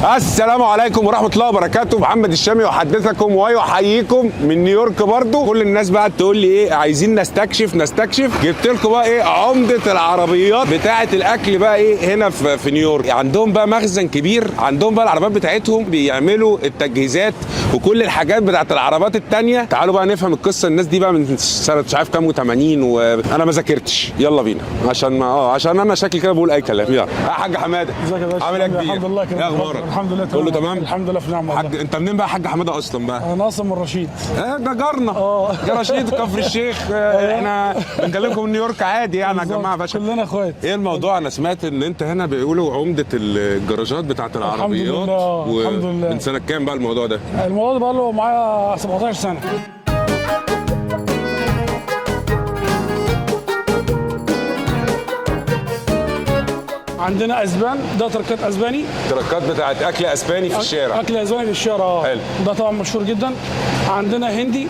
السلام عليكم ورحمة الله وبركاته. محمد الشامي يحدثكم ويحييكم من نيويورك. برضو كل الناس بقى تقول لي ايه، عايزين نستكشف. جبت لكم بقى ايه عمدة العربيات بتاعة الاكل بقى ايه هنا في نيويورك. عندهم بقى مخزن كبير، عندهم بقى العربيات بتاعتهم بيعملوا التجهيزات وكل الحاجات بتاعة العربيات التانية. تعالوا بقى نفهم القصة. الناس دي بقى من سنة مش عارف كام و80 وانا ما ذاكرتش. يلا بينا عشان ما عشان انا شكلي كده بقول اي كلام. يلا يا حاج حمادة، ازيك يا باشا؟ عامل ايه يا كبير؟ الحمد لله كده. ايه اخبارك؟ الحمد لله تمام. كله تمام؟ الحمد لله في نعمه والله. حاج انت منين بقى يا حاج حمادة اصلا بقى؟ انا اصلا من رشيد. ده جارنا. يا رشيد كفر الشيخ. احنا بنكلمكم من نيويورك عادي يعني يا جماعة باشا. كلنا اخوات. ايه الموضوع؟ انا سمعت ان انت هنا بيقولوا عمده الجراجات بتاعت العربيات. الحمد لله، الحمد لله. من سنة كام بقى الموضوع ده؟ الموضوع ده بقى له معايا 17 سنة. عندنا اسبان، ده تركات اسباني، تركات بتاعت اكل اسباني في الشارع. اكل اسباني في الشارع. حلو. ده طبعا مشهور جدا. عندنا هندي.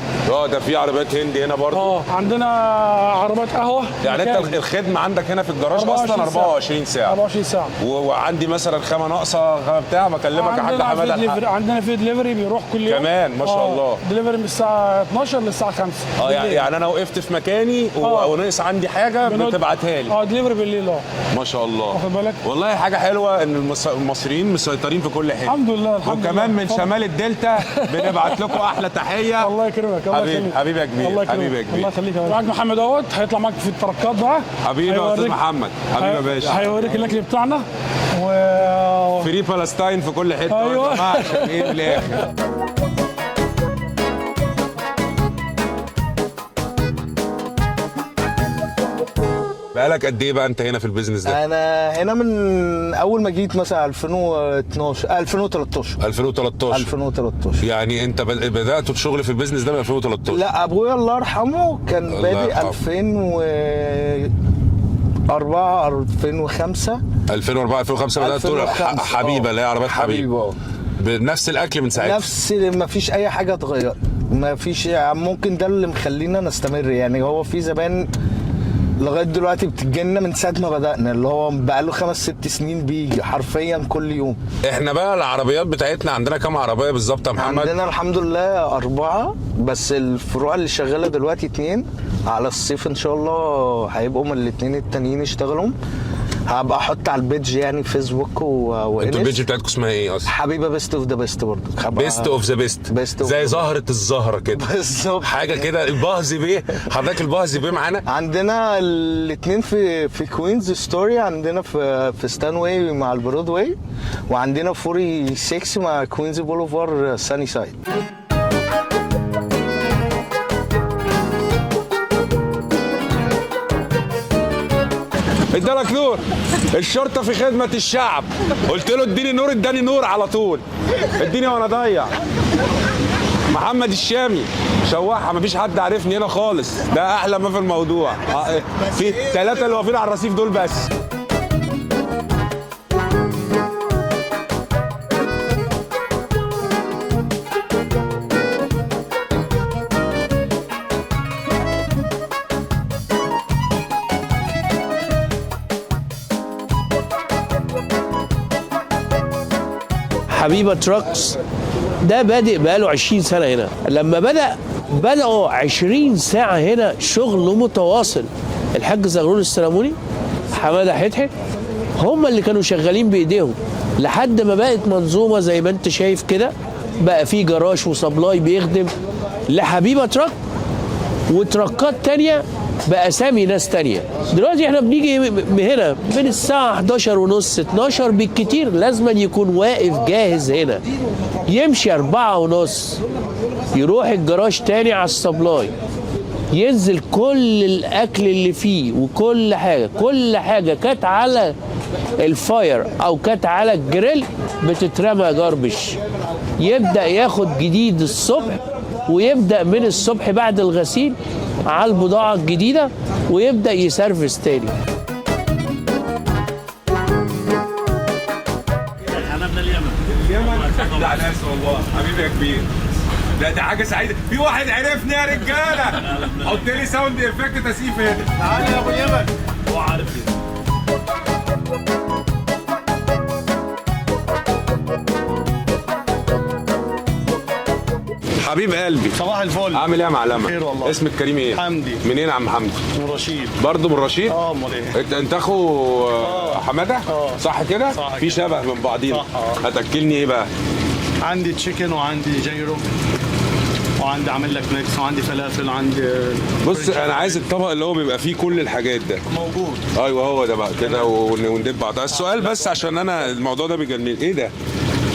ده في عربيات هندي هنا برضه. عندنا عربيات قهوة. يعني انت الخدمة عندك هنا في الجراج اصلا 24 ساعة. 24 ساعة. وعندي مثلا خامة ناقصه، خامة بتاع، بكلمك يا حاج حمادة. عندنا في دليفري بيروح كل يوم كمان ما شاء الله. دليفري من الساعة 12 للساعة 5. يعني انا وقفت في مكاني وناقص عندي حاجة بتبعتها لي. دليفري بالليل. ما شاء الله. واخد بالك؟ والله حاجة حلوة ان المصريين مسيطرين في كل حتة. الحمد لله، الحمد لله. وكمان من شمال الدلتا بنبعت لكم احلى تحية. الله يكرمك، الله يخليك. حبيبي يا كبير، حبيبي يا كبير، الله يخليك. معاك محمد اهوت، هيطلع معاك في التركات بقى. حبيبي يا استاذ محمد، حبيبي يا باشا. هيوريك الاكل بتاعنا و free Palestine في كل حتة. ايوه يا جماعة عشان ايه من الاخر. بقالك قد ايه بقى انت هنا في ال business ده؟ انا هنا من اول ما جيت مثلا 2012 2013 2013 2013. يعني انت بدات الشغل في ال business ده من 2013؟ لا، ابويا الله يرحمه كان بادئ 2004 2005. 2004 2005 بدات تقول حبيبه، اللي هي عربيات حبيبه. بنفس الاكل من ساعتها؟ نفس، ما فيش اي حاجة اتغيرت، ما فيش. ممكن ده اللي مخلينا نستمر يعني. هو في زمان لغاية دلوقتي بتجينا من ساعة ما بدانا، اللي هو بقاله 5 6 سنين بيجي حرفيا كل يوم. احنا بقى العربيات بتاعتنا عندنا كام عربية بالظبط يا محمد؟ عندنا الحمد لله 4، بس الفروع اللي شغالة دلوقتي 2. على الصيف ان شاء الله هيبقوا من الاثنين التانيين يشتغلوا. هبقى احط على ال page يعني فيسبوك و انتوا ال page بتاعتكم اسمها ايه اصلا؟ حبيبه best of the best برضه. best of the best، زي زهره الزهرة كده بالظبط، حاجة كده. البهز بيه حضرتك، البهز بيه معانا. عندنا الاثنين في كوينز ستوري، عندنا في ستانواي مع البرودواي، وعندنا 46 مع كوينز بوليفار ساني سايد. ادالك نور. الشرطة في خدمة الشعب. قلت له اديني نور، اداني نور على طول. اديني وانا ضيع. محمد الشامي شوحها، مفيش حد عارفني هنا خالص. ده احلى ما في الموضوع. في 3 اللي واقفين على الرصيف دول بس. حبيبة trucks ده بادئ بقاله 20 سنة هنا. لما بدأوا 20 ساعة هنا شغل متواصل. الحاج زغلول السلموني، حمادة حتحت، هم اللي كانوا شغالين بإيديهم لحد ما بقت منظومة زي ما انت شايف كده. بقى في جراج و supply بيخدم لحبيبة truck وتركات تانية بأسامي ناس تانية. دلوقتي احنا بنيجي هنا من الساعة 11:30 12 بالكتير، لازم يكون واقف جاهز هنا. يمشي 4:30 يروح الجراج تاني على ال supply، ينزل كل الأكل اللي فيه وكل حاجة. كل حاجة كانت على ال fire أو كانت على الجريل بتترمى garbage. يبدأ ياخد جديد الصبح، ويبدأ من الصبح بعد الغسيل على البضاعة الجديدة، ويبدأ ي service تاني. أنا من اليمن. اليمن؟ ده ناس والله. حبيبي يا كبير، ده حاجة سعيدة. في واحد عرفني يا رجالة. حط لي sound effect تسقيف هنا. تعالى يا ابو اليمن. هو عارفني. حبيب قلبي، صباح الفل. عامل ايه يا معلمه؟ خير والله. اسمك كريم ايه؟ حمدي. منين يا عم حمدي؟ من رشيد. برضه من رشيد؟ اه امال ايه؟ انت اخو حمادة؟ صح كده؟ صح في كده. شبه من بعضينا. صح، هتاكلني ايه بقى؟ عندي chicken وعندي gyro وعندي عامل لك mix وعندي فلافل وعندي. بص انا عايز الطبق اللي هو بيبقى فيه كل الحاجات ده. موجود. ايوه هو ده بقى كده، وندب بعض. السؤال بس عشان انا الموضوع ده بيجنن، ايه ده؟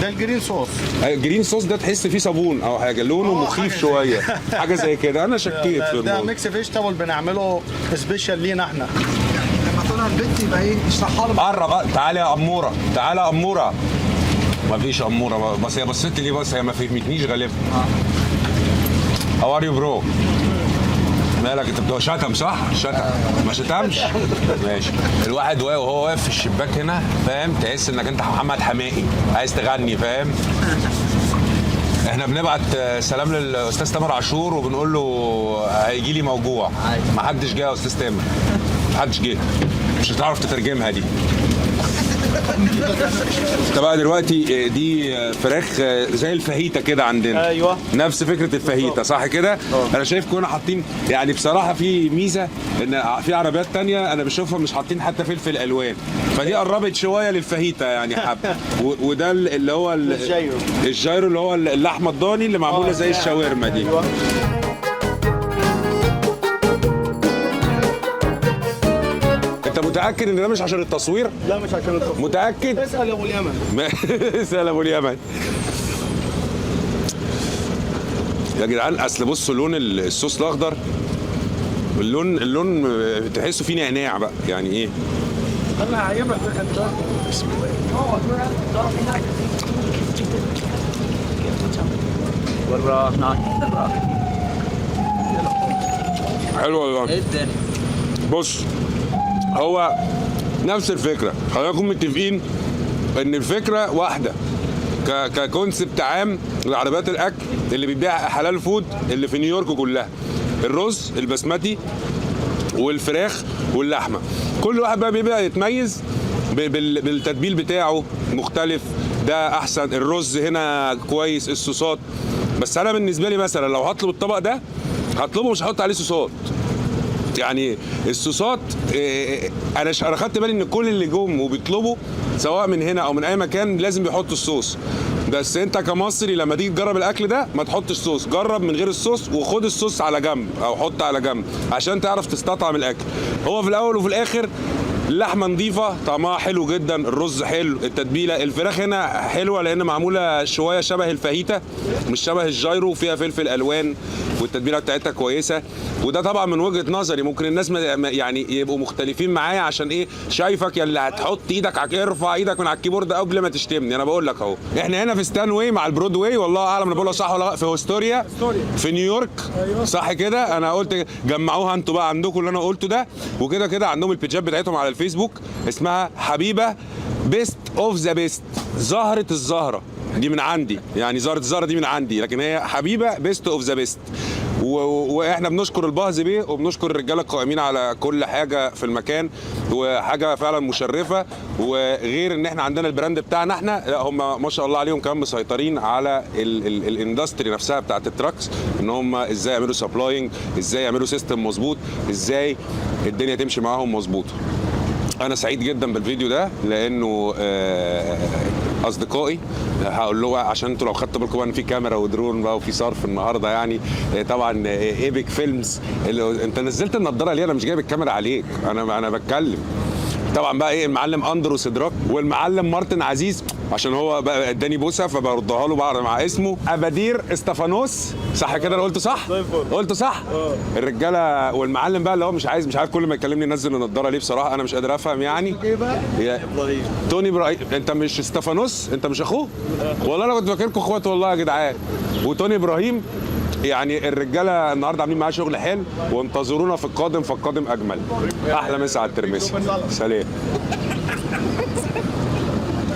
ده ال green sauce. ال green sauce ده تحس فيه صابون او حاجة، لونه مخيف حاجة زي شوية، حاجة زي كده. انا شكيت في ده الموضوع. mix vegetable بنعمله special لينا احنا. لما تقولها البنت يبقى ايه؟ اشرحها له. قرب بقى، تعالى يا اموره، تعالى يا اموره. مفيش اموره، بس هي بصيت لي، بس هي ما فهمتنيش غالبا. How are you bro؟ مالك انت بتوع شتم صح؟ شتم ما شتمش؟ ماشي. الواحد واقف وهو واقف في الشباك هنا، فاهم؟ تحس انك انت محمد حماقي عايز تغني، فاهم؟ احنا بنبعت سلام للاستاذ تامر عاشور وبنقول له هيجي لي موجوع. ما حدش جه يا استاذ تامر، ما حدش جه، مش هتعرف تترجمها دي. انت بقى دلوقتي دي فراخ زي الفاهيتا كده عندنا. ايوه. نفس فكرة الفاهيتا صح كده؟ انا شايف كنا حاطين، يعني بصراحة في ميزة ان في عربيات تانية انا بشوفها مش حاطين حتى فلفل الوان، فدي قربت شوية للفاهيتا يعني حبه. وده اللي هو ال gyro. ال gyro اللي هو اللحمة الضاني اللي معمولة زي الشاورما دي. ايوه. انت متاكد ان ده مش عشان التصوير؟ لا مش عشان التصوير. متاكد؟ اسال يا ابو اليمن. اسال ابو اليمن. يا جدعان اصل بصوا لون الصوص الاخضر، اللون تحسه فيه نعناع بقى، يعني ايه؟ انا هعجبك ده. بسم الله. حلو والله. بص هو نفس الفكرة، خلينا نكون متفقين ان الفكرة واحدة ك concept عام لعربيات الاكل اللي بتبيع حلال food اللي في نيويورك كلها، الرز البسمتي والفراخ واللحمة. كل واحد بقى بيبقى يتميز بالتتبيل بتاعه مختلف، ده احسن، الرز هنا كويس، الصوصات. بس انا بالنسبة لي مثلا لو هطلب الطبق ده هطلبه مش هحط عليه صوصات. يعني الصوصات انا خدت بالي ان كل اللي جم وبيطلبوا سواء من هنا او من اي مكان لازم بيحطوا الصوص. بس انت كمصري لما تيجي تجرب الاكل ده ما تحطش صوص، جرب من غير الصوص وخد الصوص على جنب او حط على جنب عشان تعرف تستطعم الاكل. هو في الاول وفي الاخر اللحمة نظيفة، طعمها حلو جدا، الرز حلو، التتبيله، الفراخ هنا حلوة لان معمولة شوية شبه الفاهيتا مش شبه ال gyro، فيها فلفل الوان والتتبيله بتاعتها كويسة. وده طبعا من وجهه نظري، ممكن الناس يعني يبقوا مختلفين معايا عشان ايه، شايفك يا اللي هتحط ايدك على، ارفع ايدك من على ال keyboard قبل ما تشتمني. انا بقول لك اهو احنا هنا في ستانواي مع البرودواي، والله اعلم انا بقولها صح ولا لا، في هوستوريا في نيويورك. أيوة. صح كده؟ انا قلت جمعوها انتوا بقى عندكم اللي انا قلته ده، وكده كده عندهم البيجات بتاعتهم على الفيسبوك اسمها حبيبه best of the best، زهره الزهرة دي من عندي، يعني زهره الزهرة دي من عندي، لكن هي حبيبه best of the best. واحنا بنشكر البهز بيه وبنشكر الرجالة القائمين على كل حاجة في المكان، وحاجه فعلا مشرفة. وغير ان احنا عندنا ال brand بتاعنا احنا، لا هم ما شاء الله عليهم كمان مسيطرين على ال industry نفسها بتاعت ال trucks، ان هم ازاي يعملوا supplying، ازاي يعملوا system مظبوط، ازاي الدنيا تمشي معاهم مظبوط. انا سعيد جدا بالفيديو ده لانه اصدقائي هقول له عشان انتوا لو خدتوا بالكم ان في كاميرا ودرون بقى وفي صرف النهارده يعني. طبعا ايبك فيلمز اللي انت نزلت النضارة ليه؟ انا مش جايب الكاميرا عليك، انا بتكلم. طبعا بقى ايه المعلم اندرو سدراك والمعلم مارتن عزيز عشان هو بقى اداني بوسه فبردها له بعد مع اسمه. ابادير استفانوس، صح كده انا قلت صح؟ قلت صح؟ الرجالة والمعلم بقى اللي هو مش عارف كل ما يكلمني ينزل النضارة ليه، بصراحة انا مش قادر افهم يعني. ايه بقى؟ ابراهيم. توني ابراهيم، انت مش استفانوس؟ انت مش اخوه؟ والله انا كنت فاكركم اخوات والله يا جدعان. وتوني ابراهيم، يعني الرجالة النهارده عاملين معاه شغل حلو، وانتظرونا في القادم فالقادم اجمل. احلى مسا على الترمسي. سلام.